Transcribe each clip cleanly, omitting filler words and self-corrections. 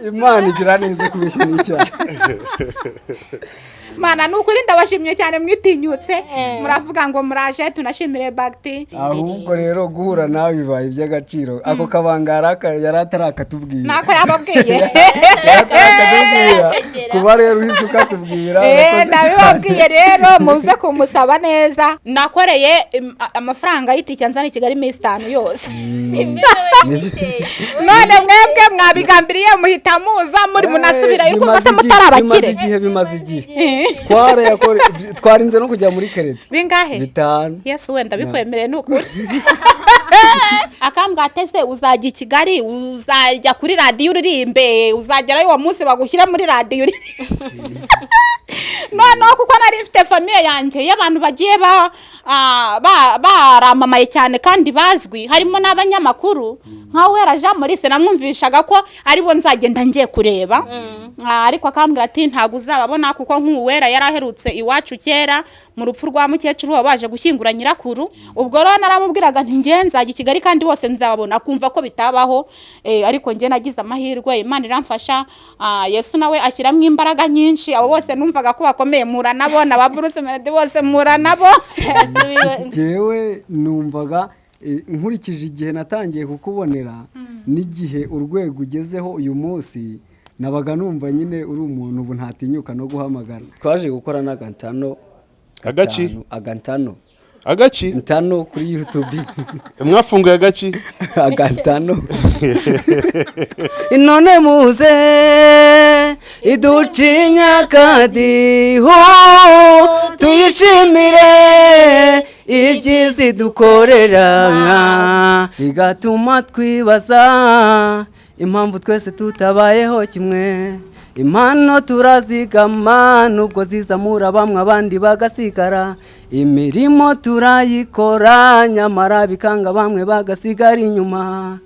Imana igira neza, kubeshya n'icyaha. Mana, ni ukuri ndabashimye cyane, mwitinyutse muravuga ngo muraje. Tunashimire Bagiti. Ahubwo rero guhura nawe bibaye iby'agaciro. Ako kabanga yari atarakatubwira. Ntako yababwiye. Yari atarakatubwira. Kuba rero uhise ukatubwira, urakoze cyane. Ndabibabwiye rero, muze kumusaba neza. Nakoreye amafaranga y'itike nzana i Kigali iminsi 5 yose. None mwebwe mwabigambiriye, muhita muza muri munasubirayo, urumva se mutari abakire? Bimaze igihe, bimaze igihe. Twarinze no kujya muri crédit. Bingahe? 5. Yesu, wenda bikwemereye, ni ukuri. Akambwa ateze, uzajya i Kigali, uzajya kuri radiyo uririmbe, uzagerayo uwo munsi bagushyira muri radiyo uririmbe. Noneho kuko nari mfite famille yanjye y'abantu bagiye baramamaye cyane kandi bazwi, harimo n'abanyamakuru nka Uwera Jean Maurice, namwumvishaga ko aribo nzagenda ngiye kureba. Ariko akambwira ati ntabwo uzababona, kuko nk'Uwera yari aherutse iwacu kera mu rupfu rwa mukecuru wa baje gushyingura nyirakuru. Ubwo rero naramubwiraga nti nge nzajya i Kigali kandi bose nzababona, akumva ko bitabaho. Ariko nge nagize amahirwe, Imana iramfasha, Yesu nawe ashyiramo imbaraga nyinshi. Abo bose numvaga ko bakomeye mpura nabo, na ba Bruce Melody bose mpura nabo. Njyewe numvaga nkurikije igihe natangiye kukubonera n'igihe urwego ugezeho uyu munsi, nabaga numva nyine uri umuntu ubu ntatinyuka no guhamagara. Twaje gukora n'agantano. Agaki? Gatanu, agantano. Agaki? Ntano kuri YouTube. Mwafunguye agaki? Agantano. None muze iducinya akadiho, tuyishimire ibyiza idukorera, bigatuma twibaza impamvu twese tutabayeho kimwe. Impano turazigama nubwo zizamura bamwe, abandi bagasigara. Imirimo turayikora, nyamara bikanga, bamwe bagasigara inyuma.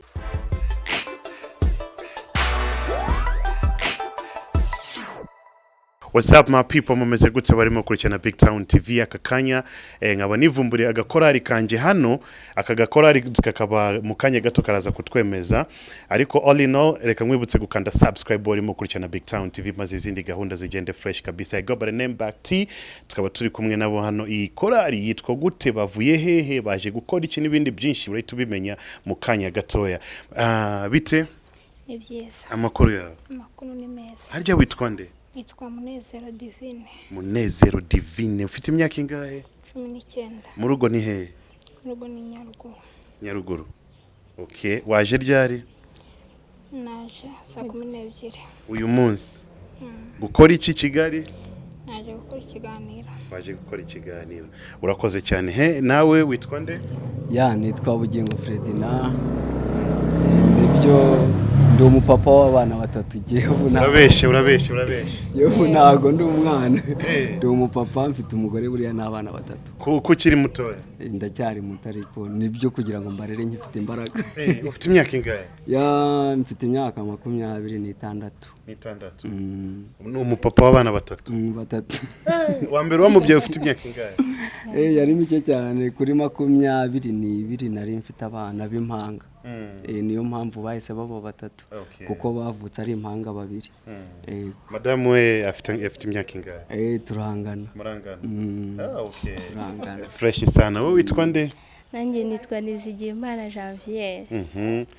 What's up, my people? Mumeze gutse? Barimo kurikirana Big Town TV aka kanya. Nkaba nivumburiye agakorari kanje hano. Aka gakorari kakaba mu kanya gato karaza kutwemeza, ariko all in all, reka mwibutse gukanda subscribe barimo kurikirana Big Town TV, maze izindi gahunda zigende fresh kabisa. I go by the name Back T, tukaba turi kumwe nabo hano. Iyi korari yitwa gute? Bavuye hehe? Baje gukora iki? N'ibindi byinshi urahita ubimenya mu kanya gatoya. Bite? Ni byiza. Amakuru yawe? Amakuru ni meza. Harya witwa nde? Nitwa Munezero Divine. Munezero Divine, ufite imyaka ingahe? 19. Mu rugo ni hehe? Urugo ni Nyaruguru. Nyaruguru, okay. Waje ryari? Naje saa 12. Uyu munsi gukora iki Kigali? Naje gukora ikiganiro. Waje gukora ikiganiro, urakoze cyane. He, nawe witwa nde? Ya, nitwa Bugingo Fredina. Nibyo, ndi umupapa w'abana batatu. Jyewe ubu Urabeshye, urabeshye, urabeshye. Jyewe ubu ntabwo ndi umwana. Eh. Ndi umupapa, mfite umugore buriya n'abana batatu. Ko ukiri mutoya? Ndacyari muto, ariko nibyo, kugira ngo mbarere nkifite imbaraga. Ufite imyaka ingahe? Ya, mfite imyaka 26. N'itandatu. Ni umupapa w'abana batatu? Batatu. Wa mbere wamubyaye ufite imyaka ingahe? Yari mike cyane, kuri 22 nari mfite abana b'impanga. Niyo mpamvu bahise baba batatu, kuko bavutse ari impanga babiri. Madamu we afite imyaka ingahe? Turangana. Murangana? Mm. Ah, okay. Turangana. Fresh sana. Wowe witwa nde? Nanjye nitwa Nizigiyimana Janviere.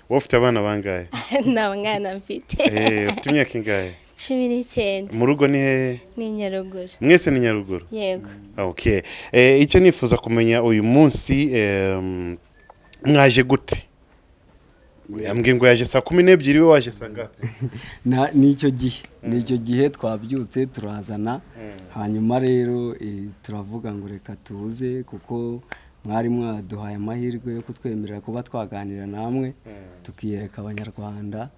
Wowe ufite abana bangahe? Nta mwana mfite. Ufite imyaka ingahe? 19. Mu rugo ni hehe? Ni Nyaruguru. Mwese ni Nyaruguru? Yego. Okay. Icyo nifuza kumenya uyu munsi, mwaje gute? Yambwiye ngo yaje saa 12, we waje saa ngapi? N'icyo gihe twabyutse turazana. Hanyuma rero turavuga ngo reka tuze, kuko mwari mwaduhaye amahirwe yo kutwemerera kuba twaganira namwe, tukiyereka Abanyarwanda,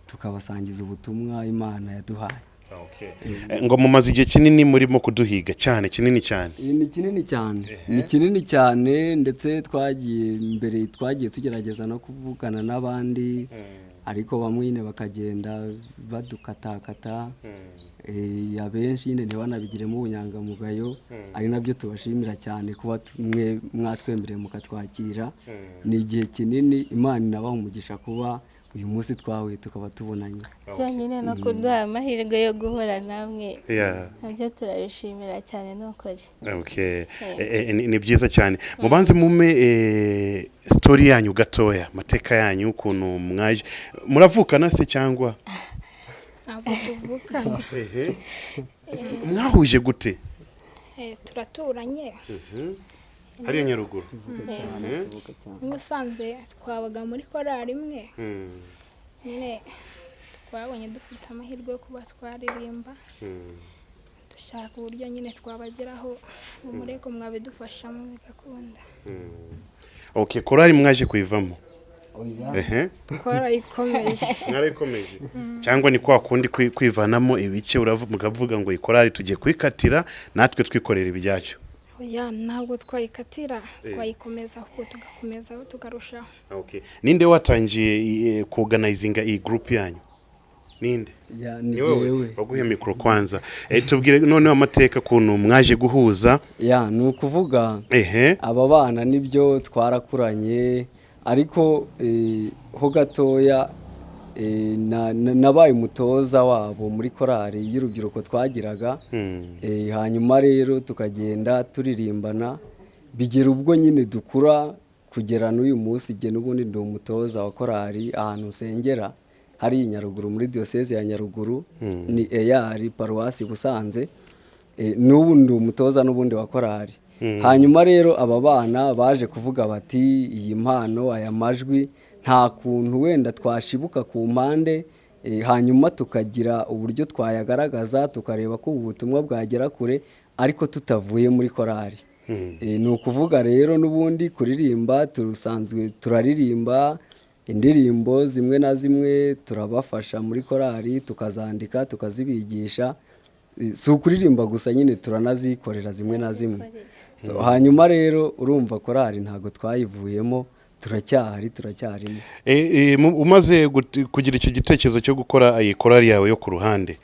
tukabasangiza ubutumwa Imana yaduhaye. Ngo mumaze igihe kinini murimo kuduhiga cyane, kinini cyane. Ni kinini cyane, ni kinini cyane. Ndetse twagiye mbere, twagiye tugerageza no kuvugana n'abandi, ariko bamwe nyine bakagenda badukatakata. Abenshi nyine ntibanabigiremo ubunyangamugayo, ari nabyo tubashimira cyane kuba mwe mwatwemereye mukatwakira. Ni igihe kinini, Imana inabaha umugisha kuba Uyu munsi twahuye tukaba tubonanye. Byonyine no kuduha amahirwe yo guhura namwe, nabyo turabishimira cyane, ni ukuri. Okay. Ni byiza cyane. Mubanze mume story yanyu gatoya, amateka yanyu, ukuntu mwaje. Muravukana se cyangwa? Ntabwo tuvukana. Ehe. Mwahuje gute? Turaturanye. Hariya Nyaruguru? N'ubusanzwe twabaga muri korali imwe. Nyine twabonye dufite amahirwe yo kuba twaririmba, dushaka uburyo nyine twabageraho ngo mureko mwabidufashamo bigakunda. Okay, korali mwaje kuyivamo? Ehe. Twarayikomeje. Mwarayikomeje cyangwa ni kwa kundi kwivanamo ibice, mukavuga ngo iyi korali tugiye kuyikatira natwe twikorera ibyacu? Oya, ntabwo twayikatira, twayikomeza, ahubwo tugakomeza tukarushaho. Okay. Ninde watangiye kuorganizinga iyi group yanyu, ninde? Ya, ni Ni wowe? jyewe. Baguhe mikoro kwanza. Tubwire noneho amateka, ukuntu mwaje guhuza. Ya, ni ukuvuga aba bana nibyo twarakuranye, ariko ho gatoya nabaye umutoza wabo muri korali y'urubyiruko twagiraga. Hanyuma rero tukagenda turirimbana, bigera ubwo nyine dukura kugera n'uyu munsi. Jye n'ubundi ndi umutoza wa korali ahantu nsengera hari i Nyaruguru, muri diyoseze ya Nyaruguru, ni EAR paruwasi Busanze. N'ubu ndi umutoza n'ubundi wa korali. Hanyuma rero aba bana baje kuvuga bati: "Iyi mpano, aya majwi, nta kuntu wenda twashibuka ku mpande, hanyuma tukagira uburyo twayagaragaza, tukareba ko ubu butumwa bwagera kure ariko tutavuye muri korali." Ni ukuvuga rero n'ubundi kuririmba turusanzwe turaririmba indirimbo zimwe na zimwe, turabafasha muri korali, tukazandika, tukazibigisha. Si ukuririmba gusa nyine, turanazikorera zimwe na zimwe. So, hanyuma rero urumva korali ntabwo twayivuyemo, turacyahari, turacyarimo. Umaze kugira icyo gitekerezo cyo gukora iyi korali yawe yo ku ruhande,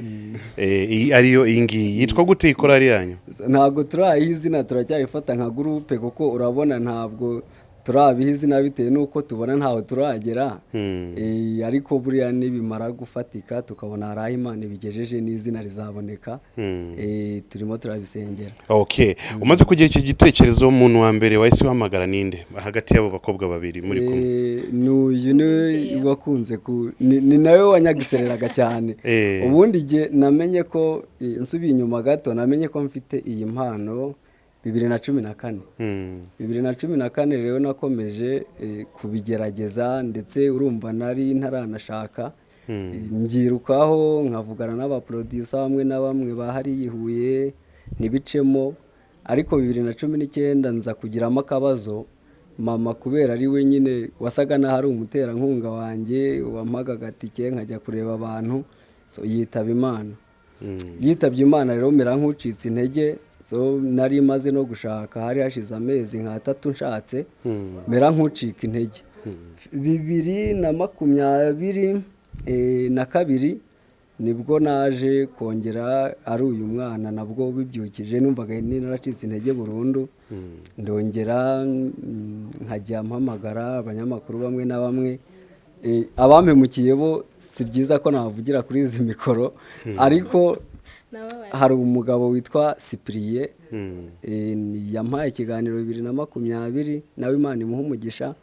iyi ariyo iyi ngiyi yitwa gute, iyi korali yanyu? Ntabwo turayiha izina, turacyayifata nka groupe, kuko urabona ntabwo turabiha izina bitewe n'uko tubona ntaho turagera. Ariko buriya nibimara gufatika, tukabona hari aho Imana ibigejeje, n'izina rizaboneka. Turimo turabisengera. Okay, umaze kugira icyo gitekerezo, umuntu wa mbere wahise uhamagara ninde hagati y'abo bakobwa babiri muri kumwe? N'uyu ni wakunze ku ni nawe wanyagisereraga cyane. Ubundi jye namenye ko nsubiye inyuma gato, namenye ko mfite iyi mpano 2014. 2014 rero nakomeje kubigerageza, ndetse urumva nari ntaranashaka. Mbyirukaho nkavugana n'abaproducer bamwe na bamwe bahari i Huye, ntibicemo. Ariko 2019 nza kugiramo akabazo. Mama, kubera ari we nyine wasaga n'aho ari umuterankunga wanjye, wampaga agatike nkajya kureba abantu, so, yitaba Imana. Yitabye Imana rero mera nk'ucitse intege. So nari maze no gushaka, hari hashize amezi nk'atatu nshatse, mera nk'ucika intege. 2022 nibwo naje kongera, ari uyu mwana nabwo bibyukije. Numvaga naracitse intege burundu, ndongera nkajya mpamagara abanyamakuru bamwe na bamwe. Abampemukiye bo si byiza ko navugira kuri izi mikoro, ariko nabo bari hari umugabo witwa Cyprien, yampaye ikiganiro 2020, nawe Imana imuha umugisha.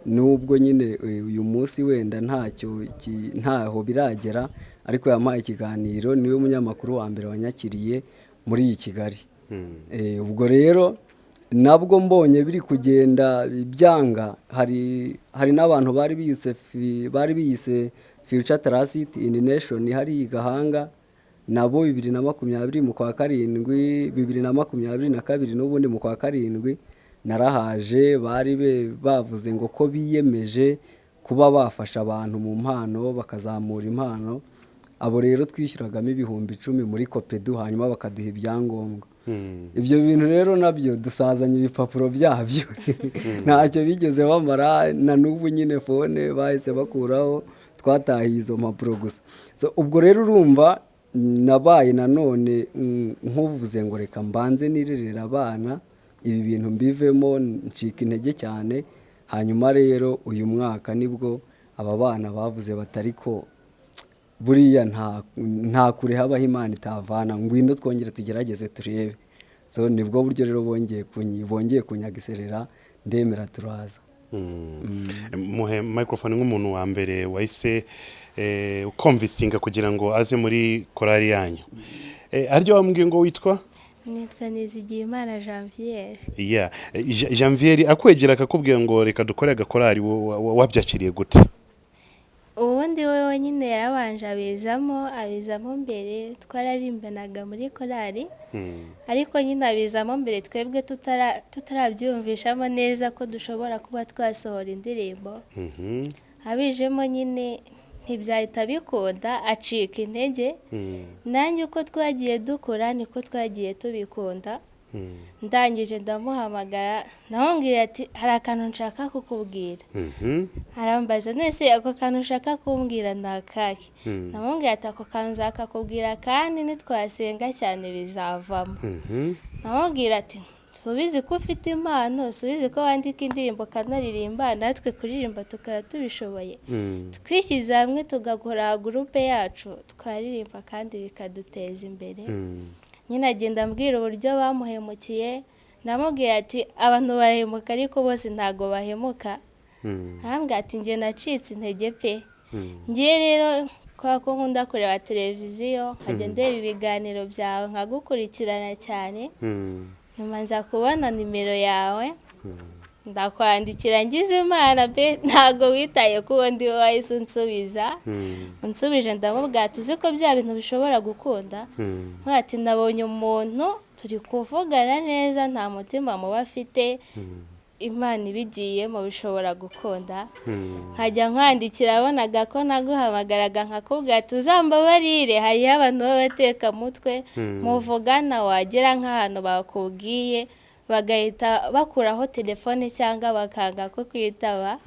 Nubwo nyine uyu munsi wenda ntacyo ntaho biragera, ariko yampaye ikiganiro, niwe munyamakuru wa mbere wanyakiriye muri iyi Kigali. Ubwo rero nabwo mbonye biri kugenda byanga, hari n'abantu bari biyise Future Trust in Nation hari i Gahanga, nabo 2020 mu kwa karindwi, 2022 n'ubundi mu kwa karindwi narahaje, bari bavuze ngo ko biyemeje kuba bafasha abantu mu mpano, bakazamura impano. Abo rero twishyuragamo 10,000 muri COPEDU, hanyuma bakaduha ibyangombwa. Ibyo bintu rero nabyo dusazanye ibipapuro byabyo, ntacyo bigeze bamara. Na n'ubu nyine phone bahise bakuraho, twatahiye izo mpapuro gusa. So, ubwo rero urumva nabaye nanone nkuvuze ngo reka mbanze nirerera abana, ibi bintu mbivemo, ncika intege cyane. Hanyuma rero uyu mwaka nibwo Aba bana bavuze bati: "Ariko buriya nta kure habaho Imana itavana, ngwino twongere tugerageze turebe." So nibwo buryo rero bongeye kunyagiserera, ndemera turaza. Muhe microphone nk'umuntu wa mbere wahise uconvincinga kugira ngo aze muri korali yanyu. Harya wambwiye ngo witwa? Nitwa Nizigiyimana Janviere. Yeah. Janvier akwegera akakubwira ngo reka dukore agakorali, wabyakiriye gute? Ubundi we wenyine yarabanje abizamo mbere. Twararimbanaga muri korali, ariko nyine abizamo mbere twebwe tutarabyiyumvishamo neza ko dushobora kuba twasohora indirimbo. Abijemo nyine ntibyahita bikunda, acika intege. Nanjye uko twagiye dukura niko twagiye tubikunda. Ndangije ndamuhamagara, ndamubwira ati: "Hari akantu nshaka kukubwira." Arambaza: "Nese ako kantu ushaka kumbwira ni akahe?" Ndamubwira ati: "Ako kantu nzakakubwira kandi nitwasenga cyane bizavamo." Ndamubwira ati: "Subizi ko ufite impano, subizi ko wandika indirimbo ukanaririmba, natwe kuririmba tukaba tubishoboye, twishyize hamwe tugakora groupe yacu twaririmba kandi bikaduteza imbere." Nyine agenda ambwira uburyo bamuhemukiye. Ndamubwira ati: "Abantu barahemuka, ariko bose ntabwo bahemuka." Arambwira ati: "Njye nacitse intege pe." Ngiye rero kubera ko nkunda kureba televiziyo, nkajya ndeba ibiganiro byawe, nkagukurikirana cyane. Nyuma nza kubona nimero yawe, ndakwandikira, ngize Imana pe, ntabwo witaye ko uwo ndi we, wahise unsubiza. Unsubije ndamubwira: "Tuzi ko bya bintu bishobora gukunda." Ati: "Nabonye umuntu turi kuvugana neza, nta mutima muba afite, Imana ibigiyemo bishobora gukunda." Nkajya nkwandikira, abonaga ko naguhamagaraga nkakubwira: "Tuzambabarire, hariho abantu b'abatekamutwe muvugana, wagera nk'ahantu bakubwiye bagahita bakuraho telefone cyangwa bakanga kukwitaba."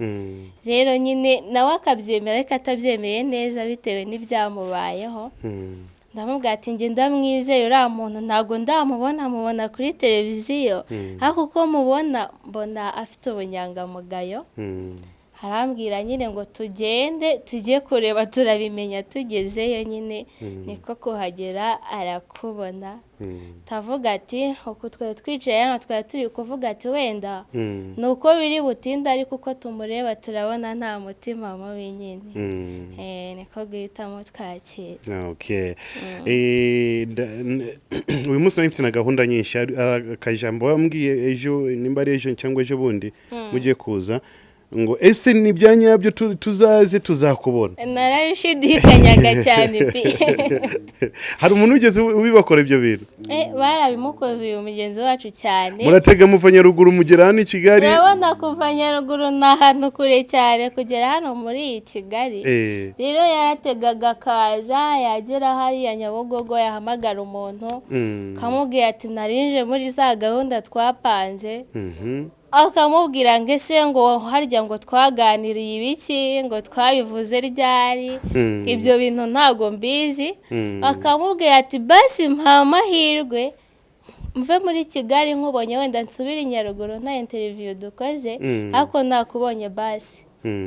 Rero nyine nawe akabyemera ariko atabyemeye neza bitewe n'ibyamubayeho. Ndamubwira ati: "Njye ndamwizeye uriya muntu, ntabwo ndamubona, mubona kuri televiziyo, ariko uko mubona mbona afite ubunyangamugayo." Arambwira nyine ngo tugende tujye kureba, turabimenya tugezeyo. Nyine niko kuhagera arakubona, tavuga ati: "Uku twari twicaye hano, twari turi kuvuga ati wenda ni uko biri butinde, ariko uko tumureba turabona nta mutima mubi." Nyine niko guhitamo twakira. Okay. Uyu munsi nari mfite na gahunda nyinshi. Hari akajambo wambwiye ejo, nimba ari ejo cyangwa ejo bundi mugiye kuza, ngo ese ni ibya nyabyo, tuzaze tuzakubona? Narabishidikanyaga cyane pe. Hari umuntu wigeze ubibakora ibyo bintu? Barabimukoze uyu mugenzi wacu cyane. Muratega muva Nyaruguru mugera hano i Kigali. Urabona kuva Nyaruguru ni ahantu kure cyane kugera hano muri iyi Kigali. Rero yarategaga akaza, yagera hariya Nyabugogo yahamagara umuntu, akamubwira ati: "Narinje muri za gahunda twapanze." Akamubwira ngo: "Ese ngo harya ngo twaganiriye ibiki? Ngo twabivuze ryari? Ibyo bintu ntabwo mbizi." Akamubwira ati: "Basi mpa amahirwe mve muri Kigali nkubonye, wenda nsubire i Nyaruguru nta interview dukoze, ariko nakubonye basi."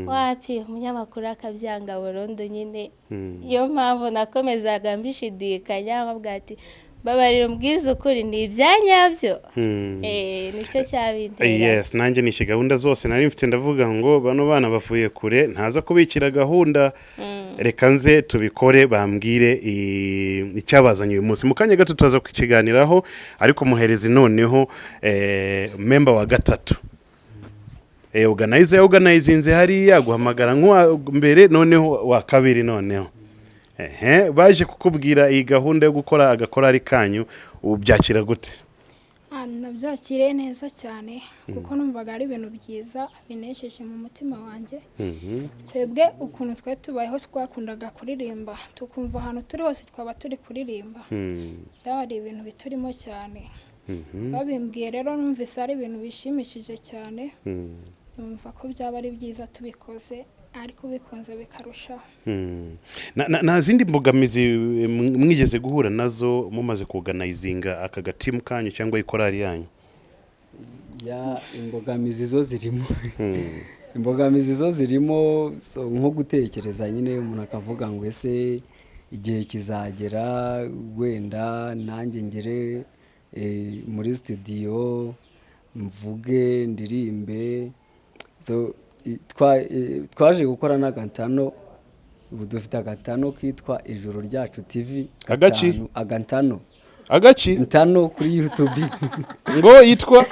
Wapi, umunyamakuru akabyanga burundu nyine. Niyo mpamvu nakomezaga mbishidikanya, nkabwira ati: "Mbabarira umbwize ukuri, ni ibya nyabyo?" Nicyo cyabintera. Yes, nanjye nishe gahunda zose nari mfite, ndavuga ngo bano bana bavuye kure, ntaza kubikira gahunda, reka nze tubikore bambwire icyabazanye uyu munsi. Mu kanya gato turaza kukiganiraho, ariko muherezi noneho member wa gatatu, organizer yaorganizinze hariya guhamagara nk'uwa mbere, noneho wa kabiri, noneho ehe baje kukubwira iyi gahunda yo gukora agakorari kanyu, ubyakira gute? Nabyakiriye neza cyane kuko numvaga ari ibintu byiza binejeje mu mutima wanjye. Twebwe ukuntu twari tubayeho, twakundaga kuririmba, tukumva ahantu turi hose twaba turi kuririmba. Byaba ari ibintu biturimo cyane. Babimbwiye rero numvise ari ibintu bishimishije cyane, numva ko byaba ari byiza tubikoze, ariko bikunze bikarushaho. Nta zindi mbogamizi mwigeze guhura nazo mumaze kuorganizinga aka gatimu kanyu cyangwa ikorari yanyu? Ya, imbogamizi zo zirimo. Imbogamizi zo zirimo, so, nko gutekereza nyine, umuntu akavuga ngo ese igihe kizagera wenda nanjye ngere muri studio mvuge, ndirimbe. So, twaje gukora n'agatano. Ubu dufite agatano kitwa Ijoro Ryacu TV. Agaki? Gatanu, agatano. Agaci? Ntano kuri YouTube. Ngo yitwa?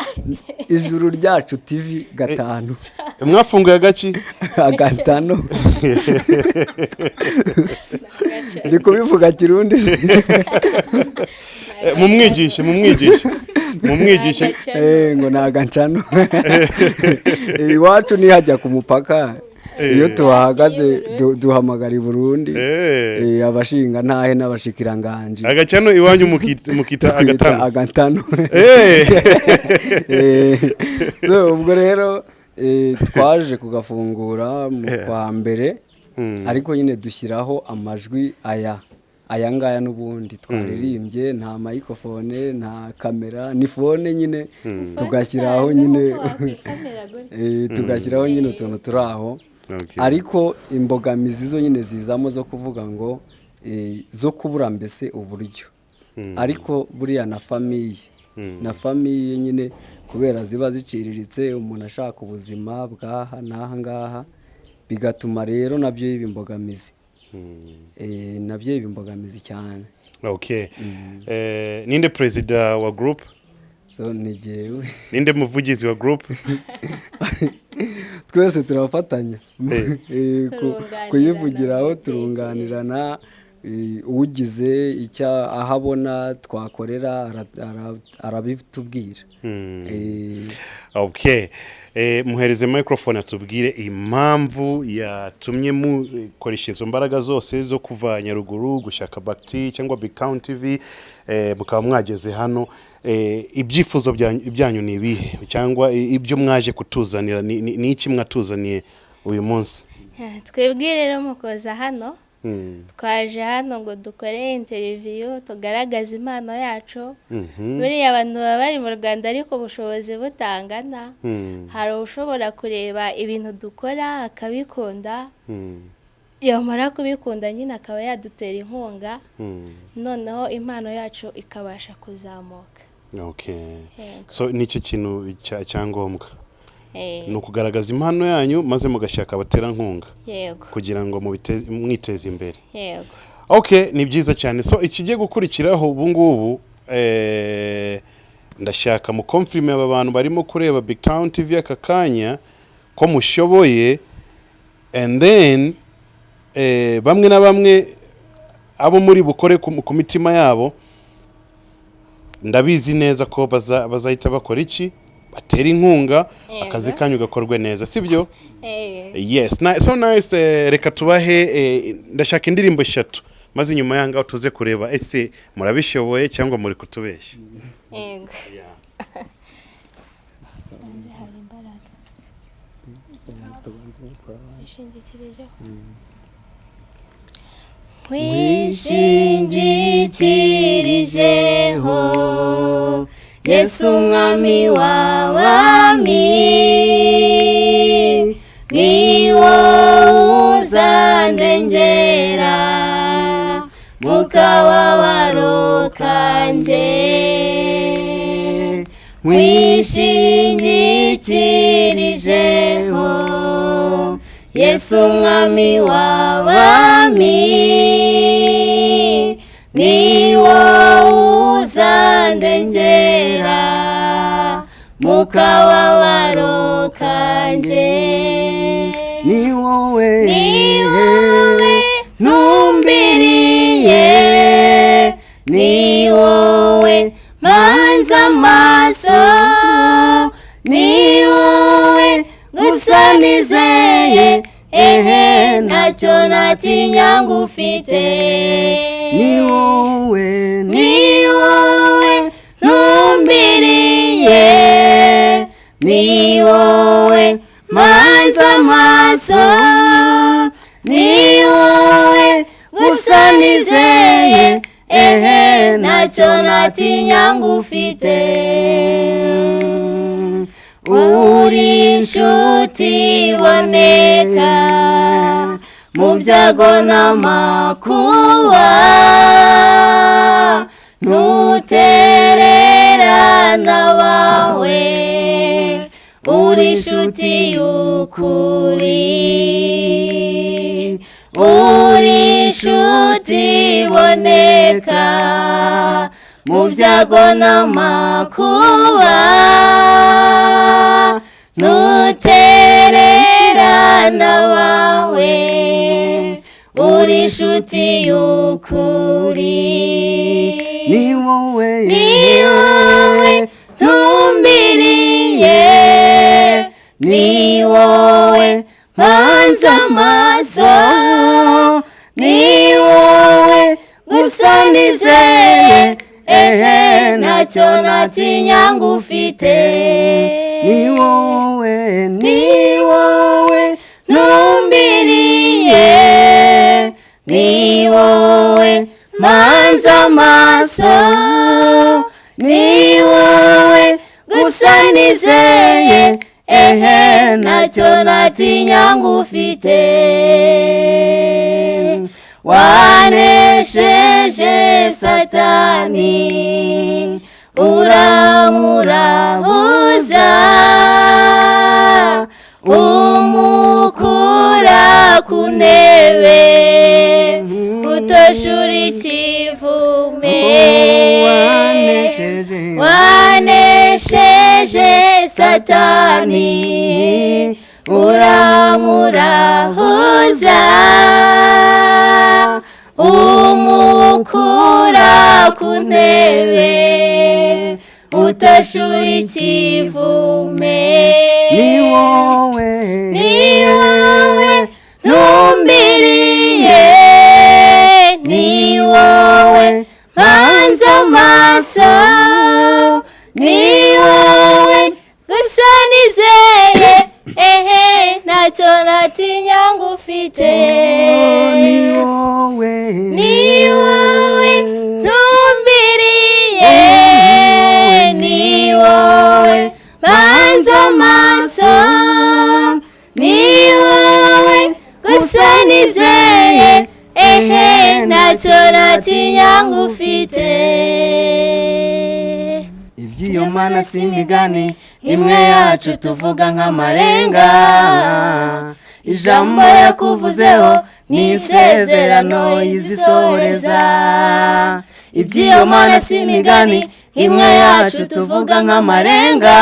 Ijuru Ryacu TV 5. Mwafunguye agaci? Agatano, ndi kubivuga Kirundi. Mumwigishe, mumwigishe, mumwigishe. Ngo ni agacano. Iwacu nihajya ku mupaka, iyo tuhahagaze duhamagara i Burundi. Abashinga ntahe n'abashikiranganji. Agacano iwanyu mukita twita agatano? Agatano. So, ubwo rero twaje kugafungura mu kwa mbere, ariko nyine dushyiraho amajwi aya ngaya n'ubundi twaririmbye, nta microphone, nta kamera, ni phone nyine, tugashyiraho nyine tugashyiraho nyine utuntu turi aho. Ariko imbogamizi zo nyine zizamo zo kuvuga ngo zo kubura mbese uburyo, ariko buriya na famille nyine kubera ziba ziciriritse, umuntu ashaka ubuzima bw'aha n'aha ngaha, bigatuma rero nabyo biba imbogamizi. Nabyo biba imbogamizi cyane. Okay. Ninde perezida wa group? So, ni jyewe. Ninde muvugizi wa group? Twese turafatanya. Turunganirana kuyivugiraho mu bitekerezo. Turunganirana. Ugize icyo aho abona twakorera arabitubwira. Okay. Muhereze microphone atubwire impamvu yatumye mukoresha izo mbaraga zose zo kuva Nyaruguru gushaka Bakti cyangwa Big Town TV, mukaba mwageze hano. Ibyifuzo byanyu ni ibihe, cyangwa ibyo mwaje kutuzanira ni iki mwatuzaniye uyu munsi? Twebwe rero mu kuza hano, twaje hano ngo dukore interview, tugaragaze impano yacu. Buriya abantu baba bari mu Rwanda ariko ubushobozi butangana. Hari ushobora kureba ibintu dukora akabikunda, yamara kubikunda nyine akaba yadutera inkunga, noneho impano yacu ikabasha kuzamuka. Yego. So nicyo kintu cyangombwa ni ukugaragaza impano yanyu, maze mugashaka abaterankunga Yego. kugira ngo mwiteze imbere. Yego. Okay, ni byiza cyane. So ikigiye gukurikiraho ubu ngubu, ndashaka mu confirm aba bantu barimo kureba Big Town TV aka kanya ko mushoboye, and then bamwe na bamwe abo muri bukore ku mitima yabo, ndabizi neza ko bazahita bakora iki, batera inkunga, akazi kanyu gakorwe neza, sibyo? Eh. Yes, so nice. Reka tubahe, ndashaka indirimbo eshatu, maze nyuma yangaho tuze kureba ese murabishoboye cyangwa muri kutubeshya. Yego. Hanze hari imbaraga ishingikirijeho. Nkwishingikirijeho Yesu, Umwami w'abami, ni wowe uzandengera mu kababaro kanjye. Nkwishingikirijeho Yesu, Umwami w'abami, ni wowe uzandengera mu kababaro kanjye. Ni wowe. Ni wowe ntumbiriye, ni wowe mpanze amaso, ni wowe gusa nizeye, ehe, ntacyo natinya ngufite. Ni wowe. Ni wowe ntumbiriye, ni wowe mpanze amaso, ni wowe gusa nizeye, ehe, ntacyo natinya ngufite. Uri Uri inshuti iboneka mu byago n'amakuba, ntutererana abawe, uri inshuti y'ukuri. Uri inshuti iboneka mu byago n'amakuba, ntutererana abawe, uri inshuti y'ukuri. Ni wowe, Ni wowe ntumbiriye, ni wowe mpanze amaso, ni wowe gusa nizeye, ehe, ntacyo natinya ngufite. Ni wowe, Ni wowe ntumbiriye, ni wowe mpanze amaso, ni wowe gusa nizeye, ehe, ntacyo natinya ngufite. Wanesheje Satani, uramurahuza, umukura ku ntebe, utoshura ikivume. Wanesheje, Wanesheje Satani, uramurahuza, umukura ku ntebe, utoshura ikivume. Ni wowe, Ni wowe ntumbiriye, ni wowe mpanze amaso, ni wowe gusa nizeye, ehe, ntacyo natinya ngufite. Ni wowe, Ni wowe ntumbiriye, ni wowe mpanze amaso, ni wowe gusa nizeye, ehe, ntacyo natinya ngufite. Iby'iyo Mana si imigani, imwe yacu tuvuga nk'amarenga. Ijambo yakuvuzeho ni isezerano, izisohoreza. Iby'iyo Mana si imigani, imwe yacu tuvuga nk'amarenga.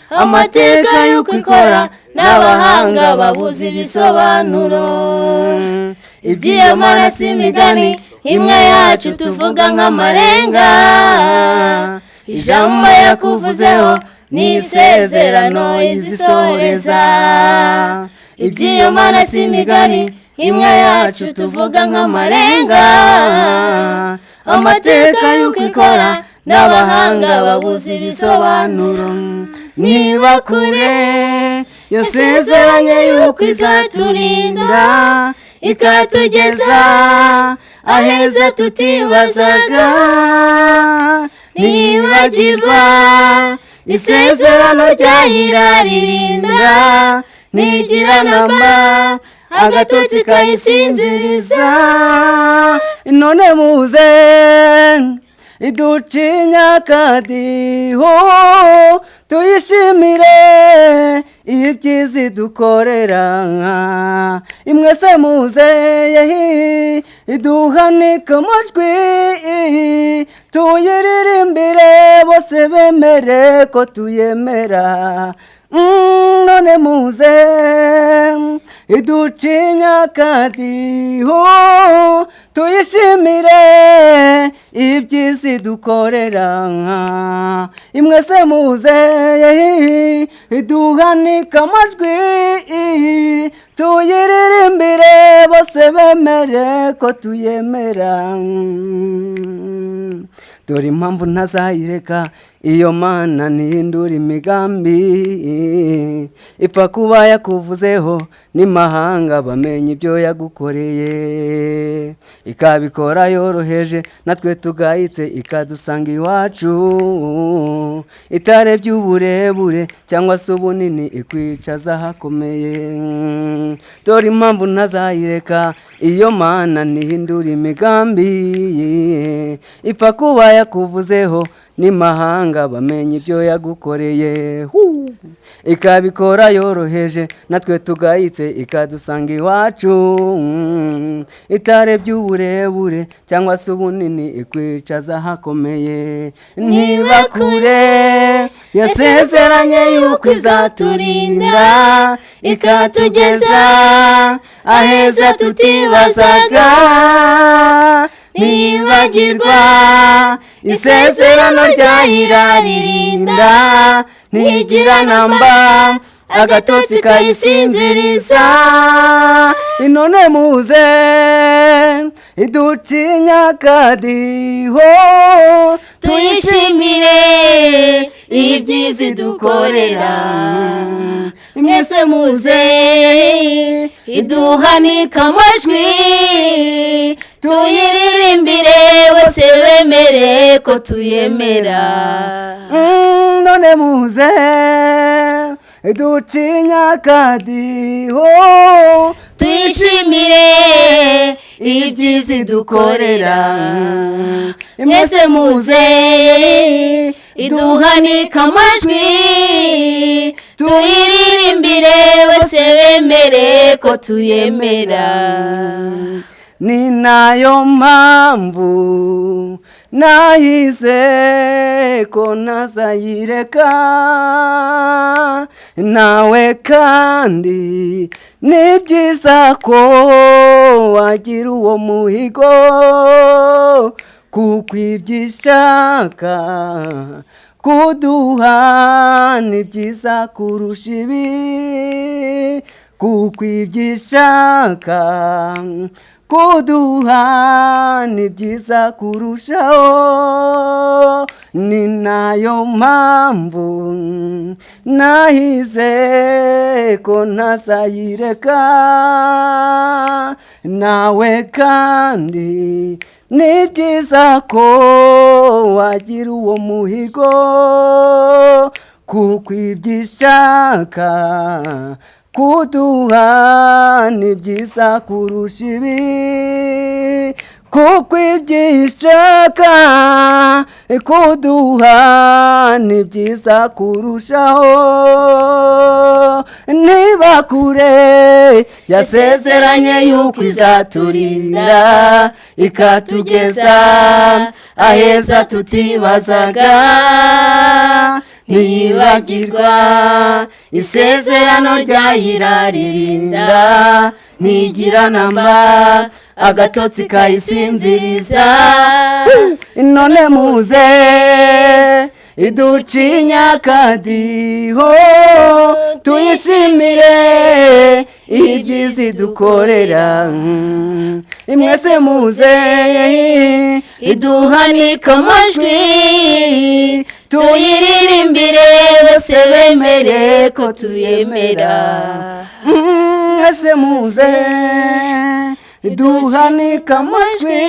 Amateka y'uko ikora n'abahanga babuze ibisobanuro. Iby'iyo Mana si imigani, imwe yacu tuvuga nk'amarenga. Ijambo yakuvuzeho ni isezerano, izisohoreza. Iby'iyo Mana si imigani, imwe yacu tuvuga nk'amarenga. Amateka y'uko ikora n'abahanga babuze ibisobanuro. Niba kure yasezeranye yuko izaturinda, ikatugeza aheza tutibazaga, ntibagirwa isezerano ryayiraririnda, ntigira namba agatotsi kayisinziriza. None muze iducinya akadiho, tuyishimire ibyiza idukorera. Imwese muze yehi, iduhanika amajwi, tuyiririmbire bose bemere ko tuyemera. None muze iducinya akadiho, tuyishimire ibyiza idukorera. Imwese muze yehi, iduhanika amajwi, tuyiririmbire bose bemere ko tuyemera. Dore impamvu ntazayireka. Iyo Mana ntihindura imigambi, ipfa kuba yakuvuzeho n'imahanga bamenya ibyo yagukoreye, ikabikora yoroheje natwe tugayitse, ikadusanga iwacu itarebye uburebure cyangwa se ubunini, ikwicaza ahakomeye. Dore impamvu ntazayireka, iyo Mana ntihindura imigambi, ipfa kuba yakuvuzeho n'imahanga bamenya ibyo yagukoreye. Huu! Ikabikora yoroheje natwe tugayitse, ikadusanga iwacu itarebye uburebure cyangwa se ubunini, ikwicaza ahakomeye. Niba kure yasezeranye yuko izaturinda, ikatugeza aheza tutibazaga, ntibagirwa isezerano ryayiraririnda, ntigira namba agatotsi kayisinziriza. Inone muze iducinya akadiho, tuyishimire ibyiza idukorera. Mwese muze iduhanika amajwi, tuyiririmbire, bose bemere ko tuyemera. None muze ducinya akadiho, tuyishimire ibyiza idukorera. Mwese muze iduhanika amajwi, tuyiririmbire, bose bemere ko tuyemera. Ni nayo mpamvu nahize ko ntazayireka nawe, kandi ni byiza ko wagira uwo muhigo, kuko ibyo ishaka kuduha ni byiza kurusha ibi, kuko ibyo ishaka kuduha ni byiza kurushaho. Ni nayo mpamvu nahize ko ntazayireka nawe, kandi ni byiza ko wagira uwo muhigo, kuko ibyo ishaka kuduha ni byiza kurusha ibi, kuko ibyo ishaka kuduha ni byiza kurushaho. Niba kure yasezeranye yuko izaturinda, ikatugeza aheza tutibazaga, ntiyibagirwa isezerano ryayiraririnda, ntigira namba agatotsi kayisinziriza. None muze iducinya akadiho, tuyishimire ibyiza idukorera. Mwese muze iduhanika amajwi, tuyiririmbire, bose bemere ko tuyemera. Mwese muze duhanika amajwi,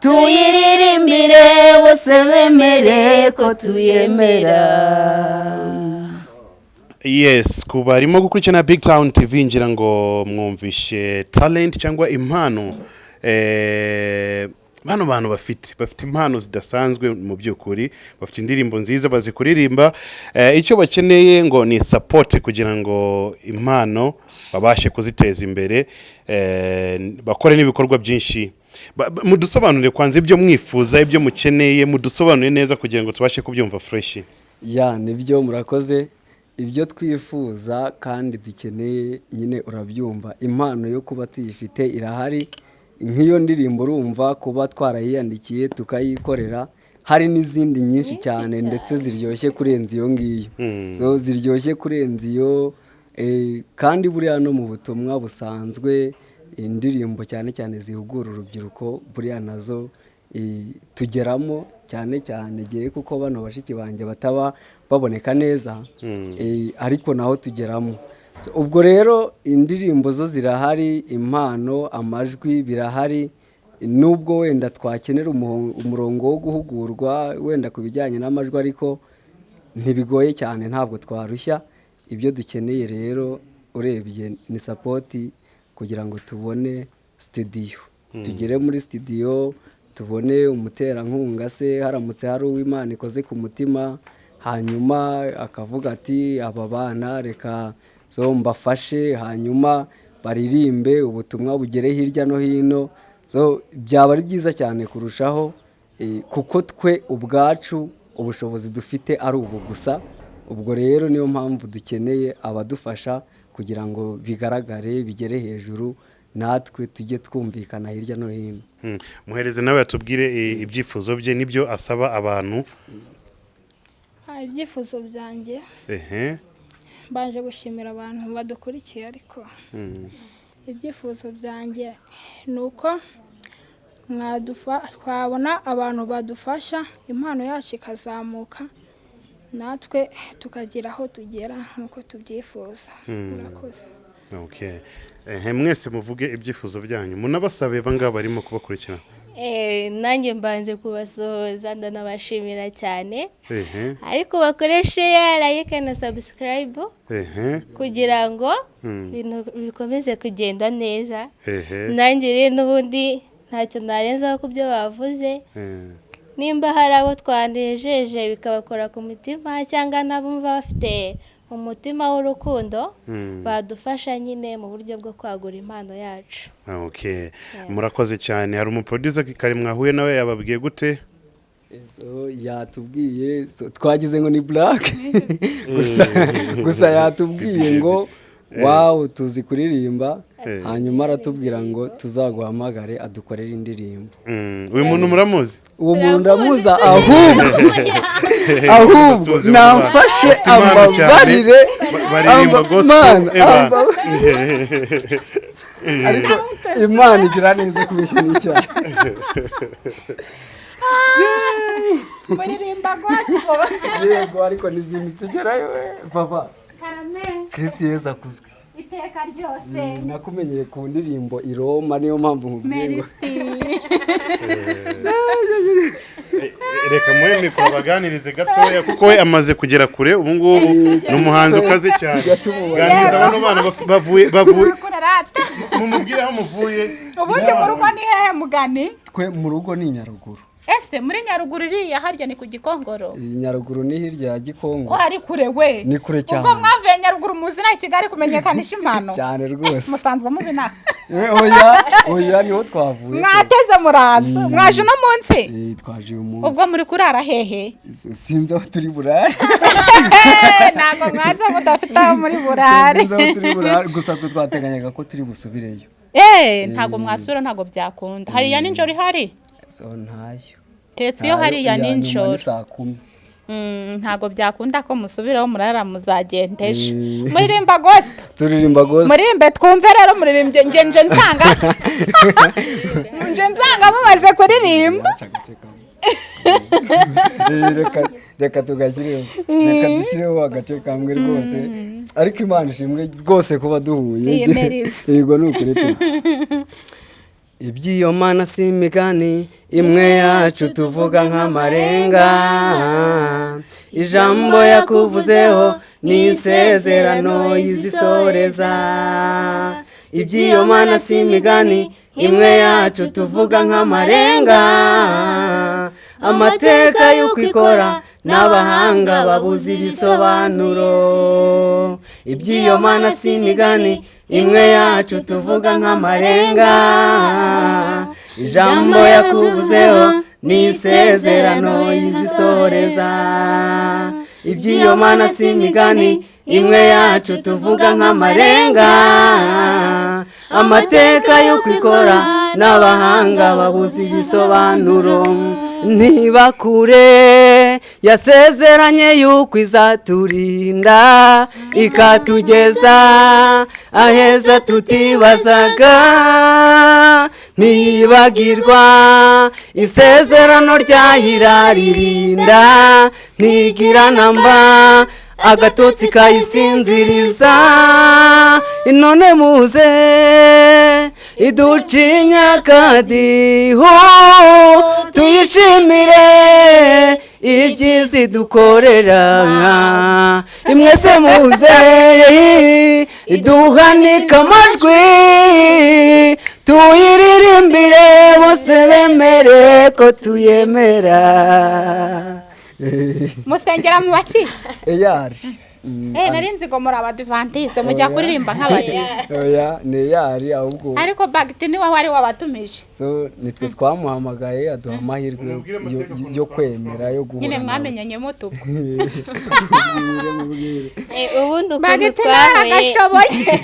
tuyiririmbire, bose bemere ko tuyemera. Yes, ku barimo gukurikirana Big Town TV, ngira ngo mwumvishe talent cyangwa impano bano bantu bafite impano zidasanzwe. Mu by'ukuri bafite indirimbo nziza bazi kuririmba. Icyo bakeneye ngo ni support kugira ngo impano babashe kuziteza imbere, bakore n'ibikorwa byinshi. Mudusobanurire kwanza ibyo mwifuza, ibyo mukeneye, mudusobanurire neza kugira ngo tubashe kubyumva fresh. Ya, nibyo, murakoze. Ibyo twifuza kandi dukeneye nyine, urabyumva, impano yo kuba tuyifite irahari. Nk'iyo ndirimbo urumva kuba twarayiyandikiye tukayikorera, hari n'izindi nyinshi cyane ndetse ziryoshye kurenza iyo ngiyo. So, ziryoshye kurenza iyo, kandi buriya no mu butumwa busanzwe, indirimbo cyane cyane zihugura urubyiruko buriya nazo. Tugeramo cyane cyane gihe kuko bano bashiki banjye bataba baboneka neza, ariko naho tugeramo. So, ubwo rero indirimbo zo zirahari, impano, amajwi birahari, nubwo wenda twakenera umurongo wo guhugurwa wenda ku bijyanye n'amajwi, ariko ntibigoye cyane, ntabwo twarushya. Ibyo dukeneye rero urebye ni support kugira ngo tubone studio, tugere muri studio, tubone umuterankunga se haramutse hari uw'Imana ikoze ku mutima, hanyuma akavuga ati aba bana reka so mbafashe, hanyuma baririmbe ubutumwa bugere hirya no hino. So byaba ari byiza cyane kurushaho, kuko twe ubwacu ubushobozi dufite ari ubu gusa. Ubwo rero niyo mpamvu dukeneye abadufasha kugira ngo bigaragare, bigere hejuru, natwe tujye twumvikana hirya no hino. Muhereze nawe yatubwire ibyifuzo bye n'ibyo asaba abantu. Ibyifuzo byanjye, mbanje gushimira abantu badukurikiye, ariko ibyifuzo byanjye ni uko twabona abantu badufasha, impano yacu ikazamuka, natwe tukagira aho tugera nk'uko tubyifuza. Murakoze. Okay. Mwese muvuge ibyifuzo byanyu, munabasabe bangaba barimo kubakurikirana. Nanjye mbanze kubasuhuza, ndanabashimira cyane, ariko bakoreshe ya like na subscribe kugira ngo ibintu bikomeze kugenda neza. Nanjye rero n'ubundi ntacyo narenzaho ku byo bavuze. Nimba hari abo twanejeje bikabakora ku mutima, cyangwa n'abumva bafite umutima w'urukundo, badufasha nyine mu buryo bwo kwagura impano yacu. Okay. Murakoze cyane. Hari umuproducer kare mwahuye nawe, yababwiye gute? So, yatubwiye, so, twagize ngo ni black gusa, gusa yatubwiye ngo wow, tuzi kuririmba. Hanyuma aratubwira ngo tuzaguhamagare adukorere indirimbo. Uyu muntu muramuzi? Uwo muntu ndamuzi, ahubwo Basuhuze. Namfashe, Bafite impano cyane. ambabarire. Baririmba gospel. Mana, eba. Ariko Imana igira neza, kubeshya n'icyaha. Muririmba gospel? Yego, ariko n'izindi tugerayo. Papa Kristo Yesu akuzwe. Iteka ryose. Nakumenyeye ku ndirimbo i Roma, niyo mpamvu nkubwiye ngo Merci. Reka muhe mikoro baganirize gatoya, kuko we amaze kugera kure, ubu ngubu ni umuhanzi ukaze cyane. Tujya tumubona. Ganiriza bano bana bavuye Kurarata. Mumubwire aho muvuye. Ubundi mu rugo ni hehe mugani? Twe mu rugo ni Nyaruguru. Ese muri Nyaruguru iriya harya ni ku Gikongoro? Iyi Nyaruguru ni hirya ya Gikongo. Ko ari kure we! Ni kure cyane. Ubwo mwavuye Nyaruguru muzi na Kigali kumenyekanisha impano? Cyane rwose. Musanzwe mubina? Oya oya, niho twavuye. Mwateze muraza, mwaje uno munsi? Twaje uyu munsi. Ubwo muri kurara hehe? Sinzi aho turi burare. Ntabwo mwaza mudafite aho muri burare. Sinzi aho turi burare, gusa twe twateganyaga ko turi busubireyo. Ntabwo mwasubira, ntabwo byakunda. Hariya nijoro ihari? So ntayo. Tetse iyo hariya Iya nyuma ni nijoro. saa 10. Ntabwo byakunda ko musubiraho murara, muzagenda ejo. Muririmba gospel? Turirimba gospel. Muririmbe twumve rero. Muririmbye, nge nje nsanga mumaze kuririmba. Reka tugashyireho, reka dushyireho agace kamwe rwose. Ariko Imana ishimwe rwose kuba duhuye. Iyi Merisi. Yego, ni ukuri pe. Iby'iyo Mana si imigani imwe yacu tuvuga nk'amarenga. Ijambo yakuvuzeho ni isezerano yizisoreza. Iby'iyo Mana si imigani imwe yacu tuvuga nk'amarenga. Amateka y'uko ikora n'abahanga babuze ibisobanuro. Iby'iyo Mana si imigani imwe yacu tuvuga nk'amarenga. Ijambo yakuvuzeho ni isezerano yizisoreza. Iby'iyo Mana si imigani imwe yacu tuvuga nk'amarenga. Amateka y'uko ikora n'abahanga babuze ibisobanuro. Ntibakure yasezeranye yuko izaturinda ikatugeza aheza tutibazaga. Ntiyibagirwa isezerano ryayiraririnda, ntigira namba agatotsi kayisinziriza. None muze iducinya akadiho, tuyishimire ibyiza idukorera. Imwese muze iduhanika amajwi, tuyiririmbire bose bemere ko tuyemera. Musengera mu baki? EAR. Nari nzi ngo muri Abadivantiste mujya kuririmba nk'abadive. Oya, ni EAR ahubwo. Ariko Bagiti niwe wari wabatumije. So nitwe twamuhamagaye, aduha amahirwe Mumubwire amateka ukuntu yo kwemera yo guhura Nyine nawe. Mwamenyanye mutuko. Mubwire, mubwire. Ubundi ukuntu Bagiti nawe twahuye, agashoboye.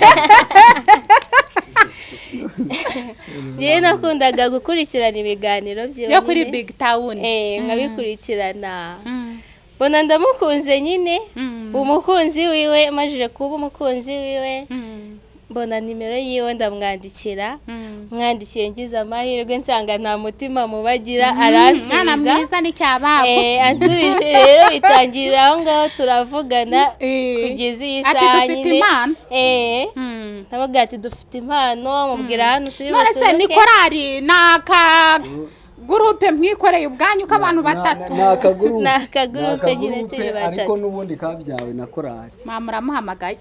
Njyewe nakundaga gukurikirana ibiganiro byiwe Byo kuri nyine. Big Town. Nkabikurikirana, mbona ndamukunze nyine, umukunzi wiwe. Majije kuba umukunzi wiwe, mbona nimero yiwe, ndamwandikira. Mwandikiye, ngize amahirwe nsanga nta mutima mubagira, Mwana aransubiza. mwiza n'icyababo. Ansubije rero, bitangirira aho ngaho, turavugana kugeza iyi Ati saha dufite nyine. impano. Ndavuga ati dufite impano, mubwira hano turi None se ni buturuke. korari, ni aka groupe mwikoreye ubwanyu k'abantu batatu? Ni akagurupe. Ni akagurupe nyine, Ni turi akagurupe, batatu. ariko n'ubundi kabyawe na korari. Mwa muramuhamagaye.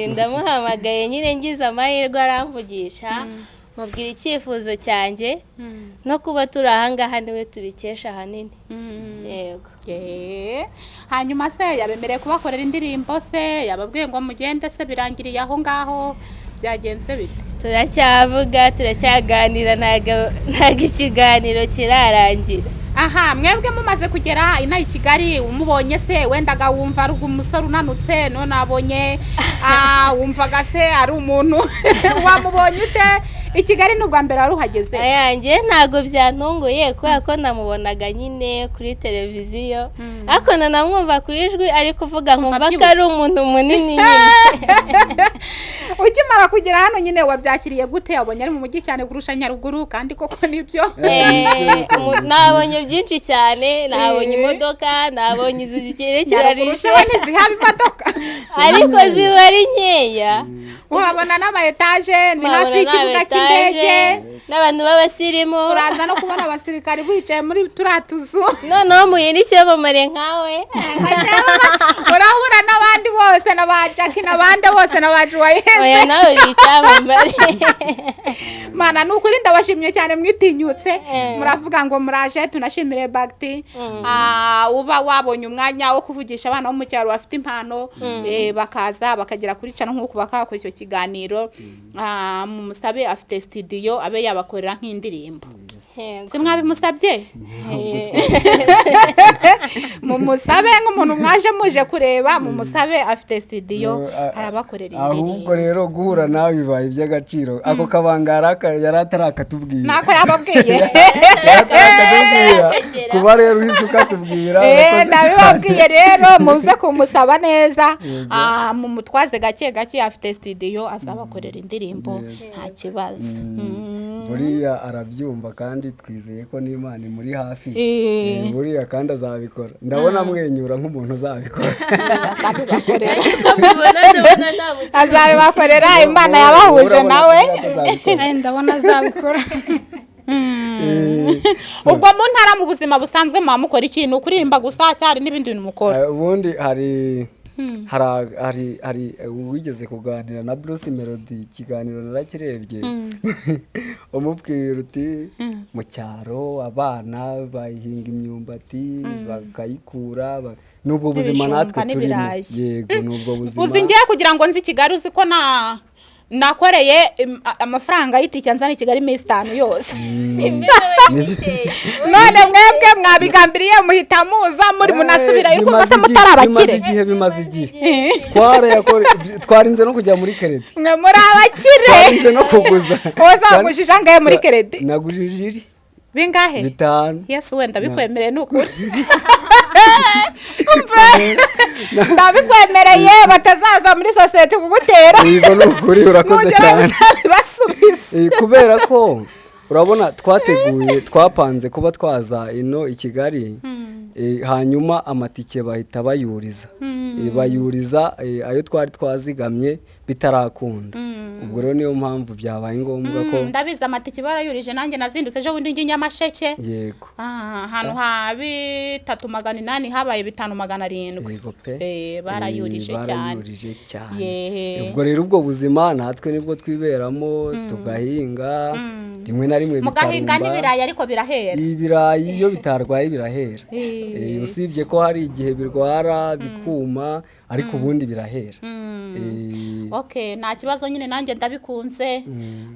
Ndamuhamagaye nyine, ngize amahirwe aramvugisha, mubwira icyifuzo cyanjye, no kuba turi ahangaha niwe tubikesha ahanini, yego. Hanyuma se yabemereye kubakorera indirimbo se, yababwiye ngo mugende se, birangiriye aho ngaho, byagenze bite? Turacyavuga, turacyaganira, ntabwo ikiganiro kirarangira. Aha mwebwe mumaze kugera inaha i Kigali, umubonye se wendaga wumva ari umusore unanutse, none abonye wumvaga se ari umuntu wamubonye ute i Kigali? Ni ubwa mbere wari uhageze? Ayanjye ntabwo byantunguye kubera ko namubonaga nyine kuri televiziyo, ariko nanamwumva ku ijwi ari kuvuga, nkumva ko ari Abyibushye. umuntu munini nyine. Ukimara kugera hano nyine wabyakiriye gute? Wabonye ari mu mujyi cyane kurusha Nyaruguru, kandi koko nibyo? Nabonye byinshi cyane, nabonye imodoka, nabonye inzu Nyaruguru zigerekeranije. se ntizihaba imodoka? Ariko ziba ari nkeya. Uhabona n'ama etaje, ni hafi Nkabona y'ikibuga n'aba cy'indege. etaje, n'abantu b'abasirimu. Uraza no kubona abasirikari bicaye muri turiya tuzu. Noneho muye n'icyamamare nkawe. Urahura n'abandi bose, na ba Jackie n'abandi bose, na ba Juwayeze. Oya, nawe uri icyamamare. Mana, ni ukuri ndabashimye cyane, mwitinyutse muravuga ngo muraje. Tunashimire Bagiti uba wabonye umwanya wo kuvugisha abana bo mu cyaro bafite impano, bakaza bakagera kuri channel nk'uku bakakora icyo kiganiro. Mumusabe, afite studio, abe yabakorera nk'indirimbo. Yego. Si mwabimusabye? Mumusabe nk'umuntu mwaje muje kureba, mumusabe, afite studio, arabakorera Ahubwo indirimbo. rero guhura nawe bibaye iby'agaciro. Ako kabanga yari atarakatubwira. Ntako yababwiye. Yari atarakatubwira. Kuba rero uhise ukatubwira, urakoze cyane. Ndabibabwiye rero, muze kumusaba neza. Mumutwaze gake gake, afite studio, azabakorera indirimbo, nta kibazo. Buriya arabyumva, kandi twizeye ko n'Imana imuri hafi. Buriya kandi azabikora, ndabona amwenyura nk'umuntu uzabikora. Azabibakorera. Ariko mbibona, ndabona nta mutima. Azabibakorera, Imana yabahuje Urabona nawe. ko azabikora. Ndabona azabikora. Ubwo mu ntara, mu buzima busanzwe, muba mukora ikintu kuririmba gusa cyari n'ibindi bintu mukora? Ubundi hari wigeze kuganira na Bruce Melody, ikiganiro narakirebye, umubwira uti mu cyaro abana bahinga imyumbati bakayikura, n'ubwo buzima N'ibijumba natwe turimo. n'ibirayi. Yego, n'ubwo buzima. Uzi ngiye kugira ngo nzi Kigali, uzi ko na nakoreye amafaranga y'itike anzana i Kigali iminsi 5 yose. None mwebwe mwabigambiriye, muhita muza muri munasubirayo, urumva se mutari abakire? Bimaze igihe, bimaze igihe. Twarinze no kujya muri crédit. Mwe muri abakire. Twarinze no kuguza. Wowe wagujije angahe muri crédit? Nagujije iri Bingahe? 5. Yesu, wenda bikwemereye, ni ukuri ndabikwemereye, batazaza muri sosiyete kugutera. Yego, ni ukuri, urakoze Nugera cyane. uzabibasubiza. Kubera ko Urabona twateguye, twapanze kuba twaza ino i Kigali, hanyuma amatike bahita bayuriza. Bayuriza ayo twari twazigamye bitarakunda. Ubwo rero niyo mpamvu byabaye ngombwa ko Ndabizi, amatike barayurije. Nanjye nazindutse ejo bundi njye i Nyamasheke. Ah, ahantu ha 3800 habaye 5700. Yego pe. Barayurije cyane. Barayurije cyane. Yeee. Ubwo rero ubwo buzima natwe nibwo twiberamo, tugahinga rimwe na rimwe Mugahinga bikarumba. n'ibirayi, ariko birahera. Ibirayi iyo bitarwaye birahera. Usibye ko hari igihe birwara bikuma, ariko ubundi birahera. Okay, nta kibazo nyine, nanjye ndabikunze.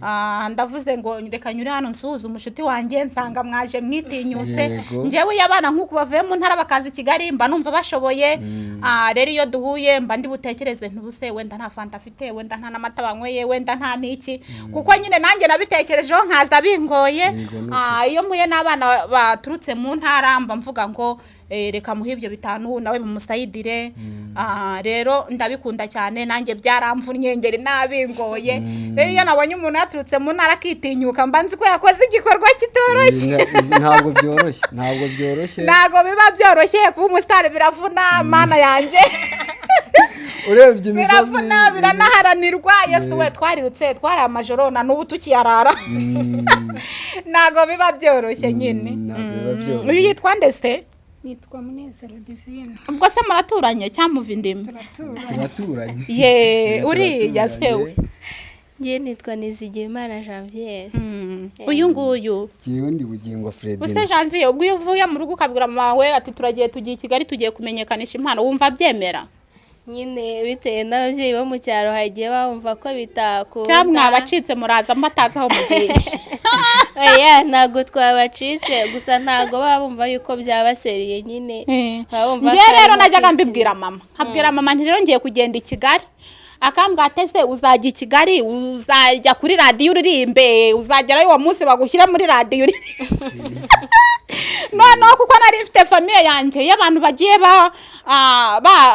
Ah, ndavuze ngo reka nyure hano nsuhuze umushuti wanjye, nsanga mwaje mwitinyutse. Njyewe iyo abana nk'uku bavuye mu ntara bakaza i Kigali, mba numva bashoboye. Ah, rero iyo duhuye mba ndi butekereze ntubuse wenda nta fanta afite, wenda nta n'amata banyweye, wenda nta n'iki, kuko nyine nanjye nabitekerejeho nkaza bingoye. Yego, ni Ah, iyo mpuye n'abana baturutse mu ntara mba mvuga ngo reka muhe ibyo 5 nawe bimusayidire. Ah, rero ndabikunda cyane, nanjye byaramvunnye ngeri nabingoye. Rero iyo nabonye umuntu yaturutse mu ntara akitinyuka, mba nzi ko yakoze igikorwa kitoroshye. Ntabwo byoroshye, ntabwo byoroshye. Ntabwo biba byoroshye kuba umusitari, biravuna, Mana yanjye. Urebye imisozi Biravuna, biranaharanirwa. Yesu we, twarirutse, twari amajoro na n'ubu tukiyarara. Ntabwo biba byoroshye nyine. Ntabwo biba byoroshye. Uyu yitwa ndetse? Nitwa Munezero Divine. Ubwo se muraturanye cyangwa muva indimi? Turaturanye. Turaturanye. Ye, uriya se we? Njye nitwa Nizigiyimana Janviere. Uyu nguyu? Jyewe ndi Bugingo Fredina. Use Janvier, ubwo iyo uvuye mu rugo ukabwira mama wawe ati turagiye, tugiye i Kigali, tugiye kumenyekanisha impano, wumva abyemera? Nyine bitewe n'ababyeyi bo mu cyaro, hagiye bumva ko bitakunda. Cyangwa mwabacitse muraza matazi aho mugiye? Oya, ntabwo twabacitse, gusa ntabwo baba bumva yuko byabaseriye nyine. Baba bumva Njye ko rero ari najyaga nko mbibwira mama, nkabwira mama nti rero ngiye kugenda i Kigali, akambwira ati ese uzajya i Kigali, uzajya kuri radiyo uririmbe, uzagerayo uwo munsi bagushyira muri radiyo uririmbe? Noneho kuko nari mfite famille yanjye y'abantu bagiye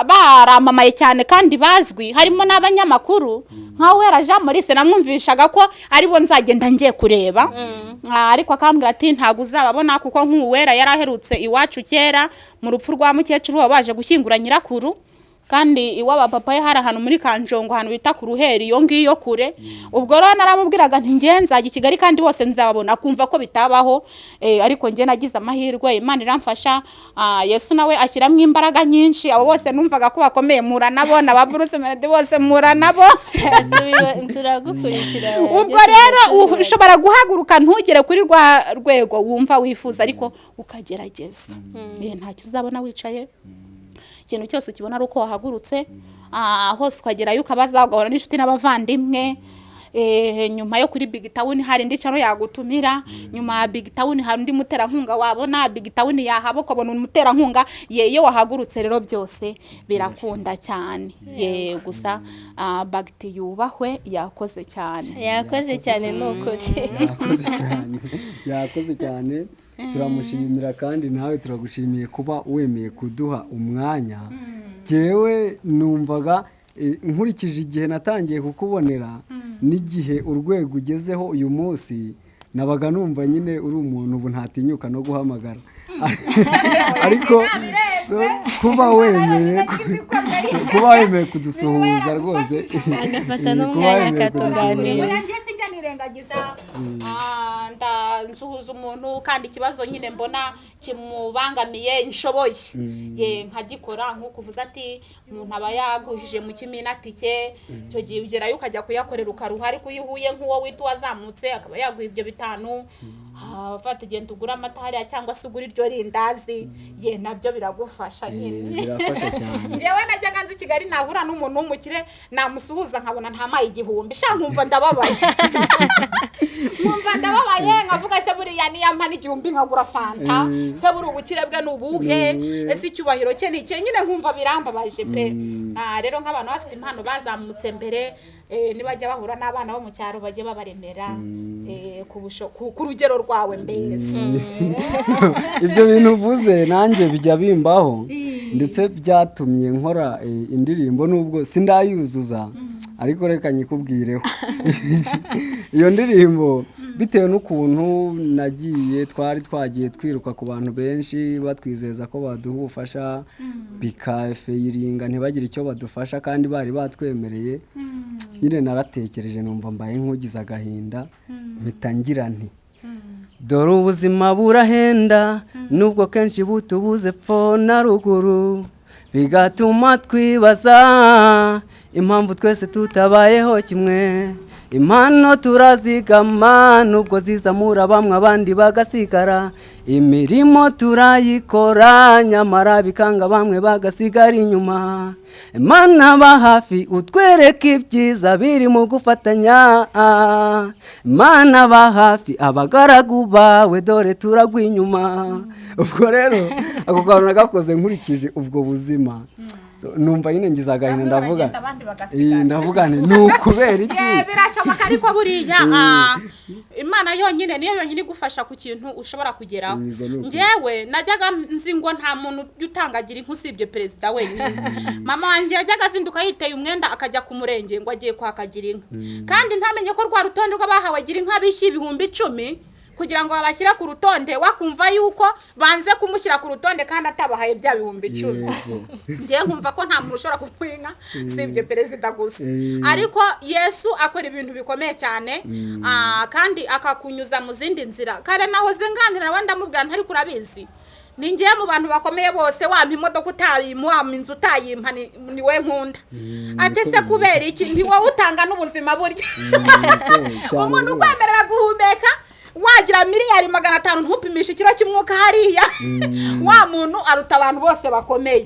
baramamaye cyane kandi bazwi, harimo n'abanyamakuru nka Uwera Jean Maurice, namwumvishaga ko aribo nzagenda ngiye kureba. Ah, ariko akambwira ati ntabwo uzababona, kuko nk'Uwera yari aherutse iwacu kera mu rupfu rwa mukecuru waba baje gushyingura nyirakuru, kandi iwaba papa ye hari ahantu muri Kanjongo, ahantu bita ku Ruheri, iyo ngiyo kure. Ubwo rero naramubwiraga nti nge nzajya i Kigali kandi bose nzababona, akumva ko bitabaho. Ariko nge nagize amahirwe, Imana iramfasha. Ah, Yesu nawe ashyiramo imbaraga nyinshi. Abo bose numvaga ko bakomeye mpura nabo, na ba Bruce Melody bose mpura nabo. Turagukurikira. Ubwo rero ushobora guhaguruka ntugere kuri rwa rwego wumva wifuza, ariko ukagerageza. Ntacyo uzabona wicaye. Ikintu cyose ukibona ari uko wahagurutse. Ah, hose ukagerayo, ukabaza, ugahura n'inshuti n'abavandimwe. Nyuma yo kuri Big Town hari indi channel yagutumira, nyuma ya Big Town hari undi muterankunga wabona, Big Town yahaba ukabona umuterankunga. Ye, iyo wahagurutse rero byose birakunda cyane. Ye, gusa Bagiti yubahwe, yakoze cyane. Yakoze cyane, ni ukuri. Yakoze cyane, yakoze cyane, turamushimira. Kandi nawe turagushimiye kuba wemeye kuduha umwanya. Jyewe numvaga nkurikije igihe natangiye kukubonera n'igihe urwego ugezeho uyu munsi, nabaga numva nyine uri umuntu ubu ntatinyuka no guhamagara, ariko so, kuba wemeye kudusuhuza rwose, Agafata kuba n'umwanya wemeye akatuganiriza. Oya, njye sinjya nirengagiza. Ah, nsuhuza umuntu kandi ikibazo nyine mbona kimubangamiye nshoboye, ye, nkagikora. Nk'uko uvuze ati umuntu aba yagujije mu kimina tike, icyo gihe ugerayo ukajya kuyakorera ukaruha, ariko iyo uhuye nk'uwo wita uwazamutse akaba yaguha ibyo 5, fata igenda ugura amata hariya cyangwa se ugura iryo rindazi, ye, nabyo biragufasha nyine. Birafasha cyane. Njyewe najyaga nzi i Kigali, nahura n'umuntu w'umukire namusuhuza nkabona ntamaye 1000, sha, nkumva ndababaye, nkumva ndababaye, nkavuga se buriya niyampa n'1000 nkagura fanta, se buri ubukire bwe ni ubuhe? Ni ubuhe? Ese icyubahiro cye ni ikihe? Nyine nkumva birambabaje pe. Ah, rero nk'abantu bafite impano bazamutse mbere, nibajya bahura n'abana bo mu cyaro bajye babaremera ku rugero rwawe mbese. Ibyo bintu uvuze nanjye bijya bimbaho, ndetse byatumye nkora indirimbo nubwo sindayuzuza. Ariko reka nyikubwireho iyo ndirimbo, bitewe n'ukuntu nagiye, twari twagiye twiruka ku bantu benshi batwizeza ko baduha ubufasha, bikafeyiringa, ntibagire icyo badufasha kandi bari batwemereye. Nyine naratekereje numva mbaye nk'ugize agahinda, mpita ngira nti: "Dore ubuzima burahenda, nubwo kenshi butubuze epfo na ruguru, bigatuma twibaza impamvu twese tutabayeho kimwe. Impano turazigama, nubwo zizamura bamwe abandi bagasigara. Imirimo turayikora, nyamara bikanga bamwe bagasigara inyuma. Imana ba hafi, utwereke ibyiza biri mu gufatanya. Imana ba hafi abagaragu bawe, dore turagwa inyuma." Ubwo rero ako kantu nagakoze nkurikije ubwo buzima. So, numva nyine ngize agahinda, Bamwe ndavuga baragenda, abandi bagasigara. Ndavuga nti ni ukubera iki? Birashoboka, ariko buriya Imana yonyine niyo yonyine igufasha ku kintu ushobora kugeraho. Yego, ni ukuri. Njyewe najyaga nzi ngo nta muntu ujya utangagira inka usibye perezida wenyine. Mama wanjye yajyaga azinduka yiteye umwenda akajya ku murenge ngo agiye kwakagira inka, kandi ntamenye ko rwa rutonde rw'abahawe gira inka bishyuye 10,000 kugira ngo babashyire ku rutonde, wakumva yuko banze kumushyira ku rutonde kandi atabahaye bya 10,000. Ngewe nkumva ko nta muntu ushobora kumuha inka usibye perezida gusa. Ariko Yesu akora ibintu bikomeye cyane, kandi akakunyuza mu zindi nzira. Kare nahoze nganira nawe, ndamubwira ntari kurabizi, ni ngewe mu bantu bakomeye bose, wampa imodoka utayimpa, wampa inzu utayimpa, ni we nkunda. Ati se kubera iki? Ni wowe utanga n'ubuzima burya. Cyane Umuntu rwose. ukwemerera guhumeka, wagira miliyari 500 ntupimishe ikiro cy'umwuka hariya, wa muntu aruta abantu bose bakomeye.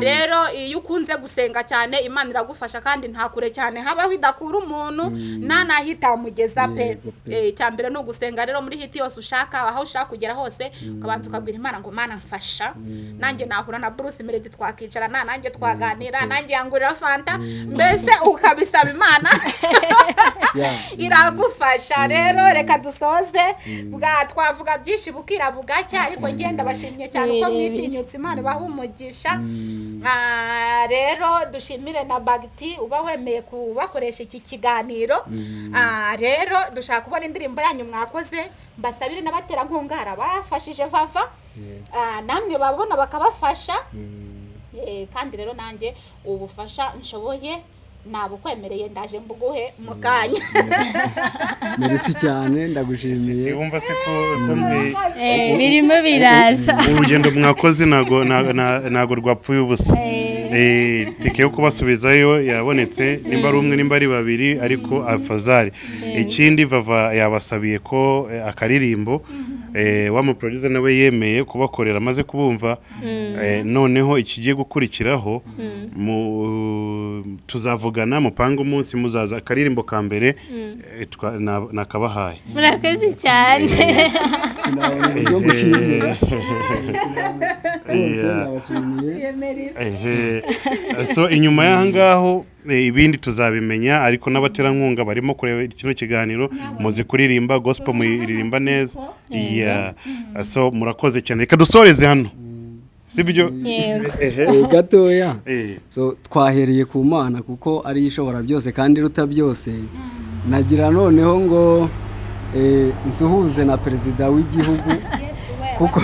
Rero iyo ukunze gusenga cyane, Imana iragufasha, kandi nta kure cyane habaho idakura umuntu, nta n'aho itamugeza pe. Yego pe. Icya mbere ni ugusenga rero. Muri hit yose ushaka, aho ushaka kugera hose, ukabanza ukabwira Imana ngo: "Mana mfasha, nanjye nahura na Bruce Melody, twakicarana, nanjye twaganira, nanjye yangurira Fanta." Mbese ukabisaba Imana, iragufasha. Rero reka dusoze bwa twavuga byinshi bukira bugacya, ariko ngenda bashimye cyane uko Birebire. mwitinyutse. Imana ibaha umugisha. Rero dushimire na Bagiti uba wemeye kubakoresha iki kiganiro. Rero dushaka kubona indirimbo yanyu mwakoze. Mbasabire n'abaterankunga, hari abafashije Vava, namwe babona bakabafasha. Kandi rero nanjye ubufasha nshoboye nabukwemereye, ndaje mbuguhe mu kanya. Merci cyane, Si ndagushimiye. Wumva se ko mwe Birimo biraza. Urugendo mwakoze ntago rwapfuye ubusa. Tike yo kubasubizayo yabonetse, nimba ari umwe, nimba ari babiri, ariko afazari. Ikindi, Vava yabasabiye ko akaririmbo, wa muproducer nawe yemeye kubakorera amaze kubumva. Noneho ikigiye gukurikiraho, tuzavugana mupange umunsi muzaza. Akaririmbo ka mbere nakabahaye. Murakoze cyane. Sinabona uburyo ngushimira rwose, nabashimiye. Ehe. So inyuma y'aha ngaho, ibindi tuzabimenya, ariko n'abaterankunga barimo kureba kino kiganiro, muzi kuririmba gospel, muyiririmba neza. Yeah. So murakoze cyane, reka dusoreze hano, sibyo? Yego. Ehe. Gatoya. So twahereye ku Mana kuko ariyo ishobora byose kandi iruta byose. Nagira noneho ngo nsuhuze na perezida w'igihugu kuko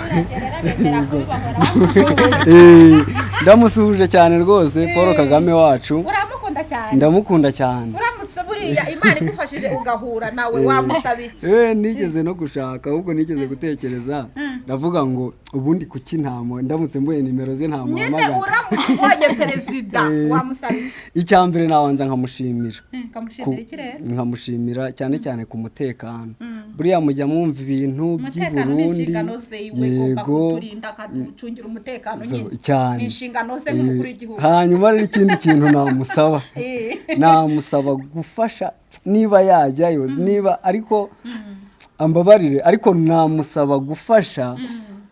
ndamusuhuje cyane rwose, Paul Kagame wacu. Uramukunda cyane? Ndamukunda cyane. Uramutse buriya Imana igufashije ugahura nawe, wamusaba iki? Nigeze no gushaka, ahubwo nigeze gutekereza, ndavuga ngo ubundi kuki ntamo, ndamutse mbonye nimero ze Nyine ntamuhamagara. Uramutse ubonye perezida, wamusaba iki? Icya mbere nabanza nkamushimira. Ukamushimira iki rero? Nkamushimira cyane cyane ku mutekano. Buriya mujya mwumva ibintu by'i Umutekano ni Burundi. inshingano ze, iwe igomba kuturinda, akaducungira umutekano nyine. Cyane. Ni inshingano ze nk'umukuru w'igihugu. Hanyuma rero ikindi kintu namusaba, namusaba gufasha niba yajyayo, niba ariko ambabarire, ariko namusaba gufasha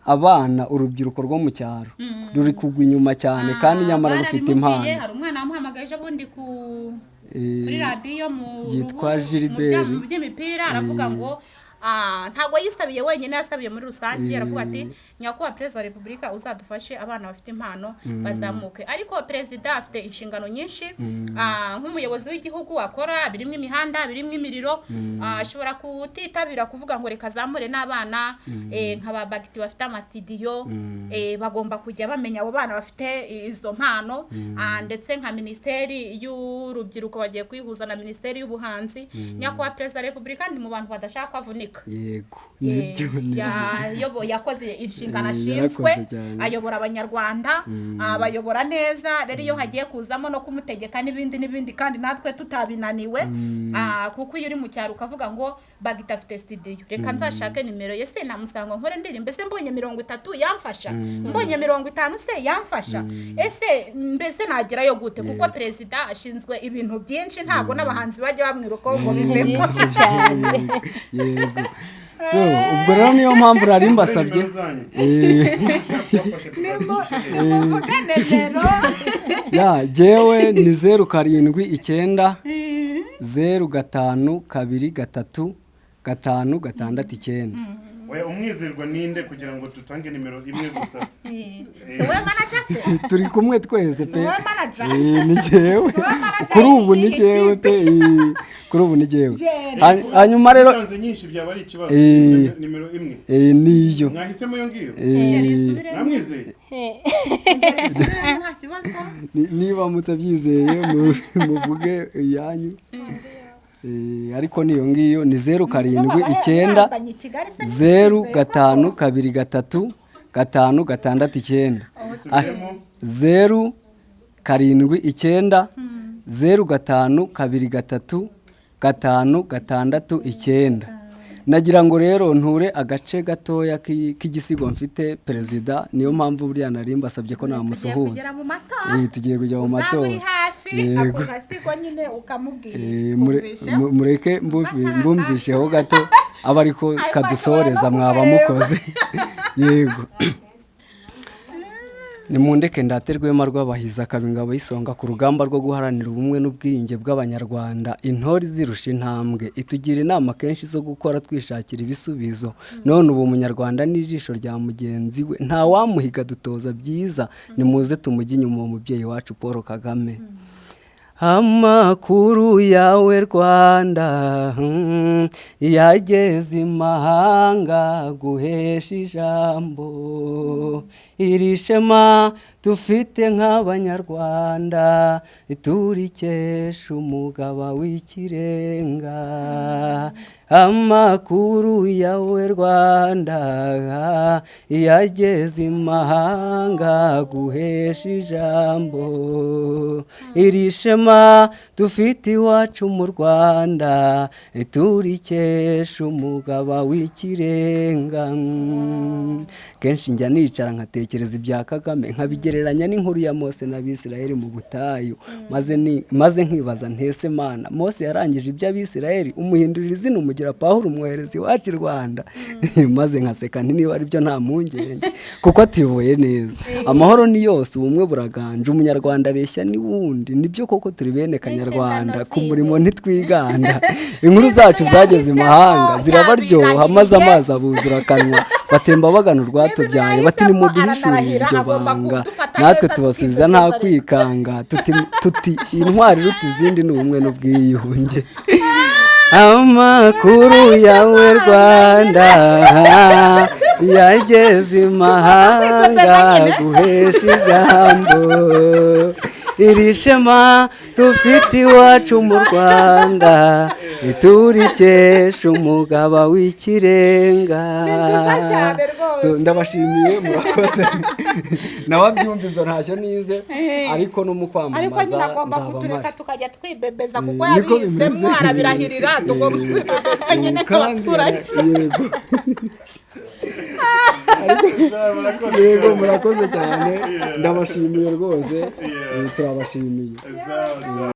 abana, urubyiruko rwo mu cyaro ruri kugwa inyuma cyane kandi nyamara rufite impano. Barabimubwiye, hari umwana wamuhamagaye ejo bundi ku kuri radiyo mu Yitwa mu Gilbert. Mu by'imipira, aravuga ngo Ntabwo yisabiye wenyine, yasabiye muri rusange. Aravuga ati: "Nyakubahwa Perezida wa Repubulika, uzadufashe abana bafite impano bazamuke." Ariko perezida afite inshingano nyinshi. Nk'umuyobozi w'igihugu akora birimo imihanda, birimo imiriro. Ashobora kutitabira kuvuga ngo reka azamure n'abana, nka ba Bagiti bafite amasitidiyo, bagomba kujya bamenya abo bana bafite izo mpano. Ndetse nka Minisiteri y'Urubyiruko bagiye kuyihuza na Minisiteri y'Ubuhanzi. Nyakubahwa Perezida wa Repubulika ndi mu bantu badashaka ko avunika. Yego, nibyo, nibyo. Yakoze inshingano Yarakoze ashinzwe, cyane. ayobora Abanyarwanda, abayobora neza. Rero iyo hagiye kuzamo no kumutegeka n'ibindi n'ibindi, kandi natwe tutabinaniwe, kuko iyo uri mu cyaro ukavuga ngo Bagita afite studio, reka nzashake nimero ye, se namusanga nkore ndirimbo, ese mbonye 30 yamfasha, mbonye 50 se yamfasha, ese mbese nagerayo gute? Kuko perezida ashinzwe ibintu byinshi, ntabwo n'abahanzi bajya bamwirukaho ngo bivemo. Byinshi cyane. Yego. So, ubwo rero niyo mpamvu nari mbasabye. Nimero zanyu. Nimuvugane rero. Ya, jyewe ni 0790523569. Oya, umwizerwa ninde kugira ngo dutange nimero imwe gusa? Si wowe manager se? Turi kumwe twese pe. Wowe manager? Ni jyewe. Wowe manager Kuri ubu ni y'iyi jyewe kipe. pe. Kuri ubu ni jyewe. Yeah. Hanyuma rero Utanze nyinshi byaba ari ikibazo. Nimero imwe. Niyo. Mwahisemo iyo ngiyo? Isubiremo. Namwizeye. Isubiremo, nta kibazo. Niba mutabyizeye muvuge iyanyu. Ariko niyo ngiyo ni 079 Bazanye i Kigali se? 05235569. Isubiremo. 0790523569. Nagira ngo rero nture agace gatoya k'igisigo mfite perezida, niyo mpamvu buriya nari mbasabye ko Tugiye namusuhuza. kugera mu matora. Tugiye kujya mu Uzaba matora. uri hafi Yego. ako gasigo nyine ukamubwira. Eh, mureke mbumvisheho gato, aba ariko Ariko kadusoreza. ashobora no Mwaba kukareba. mukoze. Yego. Nimundeke ndate Rwema rw'abahizi, akaba ingabo y'isonga ku rugamba rwo guharanira ubumwe n'ubwiyunge bw'Abanyarwanda, intore izirusha intambwe, itugira inama kenshi zo gukora twishakira ibisubizo. None ubu Umunyarwanda n'ijisho rya mugenzi we, ntawamuhiga, dutoza byiza. Nimuze tumujye inyuma uwo mubyeyi wacu Paul Kagame. Amakuru yawe Rwanda, yageze imahanga guhesha ijambo. Iri shema dufite nk'Abanyarwanda turikesha umugaba w'ikirenga. Amakuru yawe Rwanda yageze imahanga guhesha ijambo. Iri shema dufite iwacu mu Rwanda turikesha umugaba w'ikirenga. Kenshi njya nicara nkatekereza ibya Kagame, nkabigereranya n'inkuru ya Mose n'Abisirayeli mu butayu, maze nkibaza ntese Mana, Mose yarangije iby'Abisirayeli umuhindurira izina, umugira Pawulo, umwohereza iwacu i Rwanda? Maze nkaseka nti niba aribyo nta mpungenge kuko atuyoboye neza, amahoro ni yose, ubumwe buraganje, Umunyarwanda areshya n'uwundi. Nibyo koko turi bene Kanyarwanda, ku murimo ntitwiganda. Inkuru zacu zageze imahanga zirabaryoha, maze amazi abuzura akanwa, batemba bagana urwatubyaye, bati nimuduhishurire iryo banga. Natwe tubasubiza nta kwikanga tuti intwari iruta izindi ni ubumwe n'ubwiyunge. Amakuru yawe Rwanda yageze imahanga guhesha ijambo. Iri shema dufite iwacu mu Rwanda turikesha umugaba w'ikirenga. Ni nziza cyane rwose. So, ndabashimiye, murakoze. Nababyumviza ntacyo nize, ariko no mu Ariko kwamamaza nyine agomba nzaba kutureka mpari. tukajya twibebeza kuko Niko yabihisemo, bimeze. arabirahirira, tugomba kwibebeza nyine Kandi nk'abaturage. yego. Yego, murakoze cyane, ndabashimiye rwose. Turabashimiye. Sawa, sawa.